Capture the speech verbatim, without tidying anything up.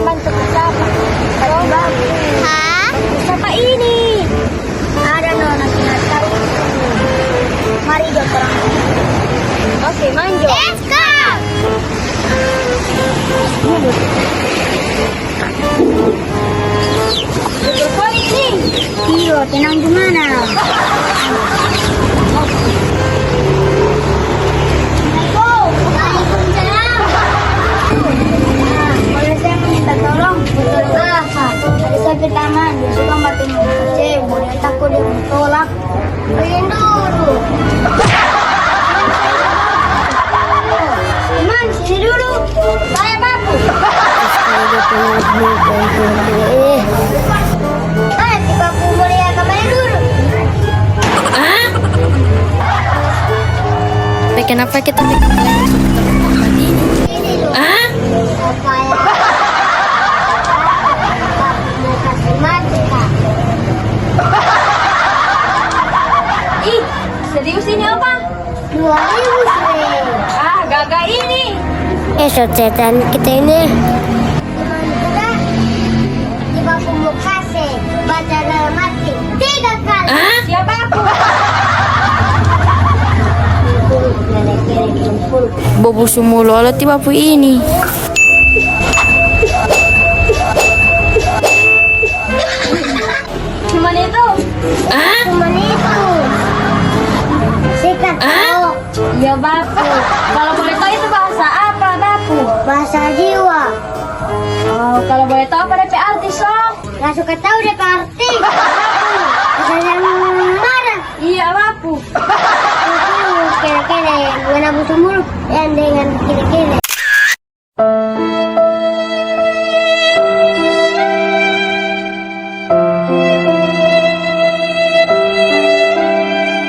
Bantu siapa? Hah? Siapa ini? Ada no, nanti tahu. Mari, dua orang. Oke, manjo. Let's go. Betul, Polisi. Iyo, tenang di mana? Assalamualaikum. Waalaikumsalam. Boleh saya minta tolong? Tolong apa? Ada saya pe taman, dia suka matiin kacang, boleh tako dia mau tolak. Minum dulu. Teman, sini dulu. Saya baku. Terus kalau dia punya duit, eh. Ah, si baku mulia kembali dulu. Ah? Pe, kenapa kita make up lagi? Ini dulu. Ah? Apa ya? Mau kasih mati, Kak. Ih, serius ini apa? Dua ribu sudah. Ah, gaga ini. Eh, so setan kita ini. Teman kita, tiba aku mau kasih baca dalam hati tiga kali. Ah? Siapa aku? Bobo sumulu ala tiba pu ini. Cuman itu? Ah? Cuman itu. Sikat. Ah? Iya, baku. Kalau boleh tahu itu bahasa apa, baku? Bahasa jiwa. Oh, kalau boleh tahu apa depe arti, so? Nggak suka tahu depe arti. Bahasa yang marah. Iya, baku. Itu kele-kele, bukan abu sumur yang dengan kele-kele.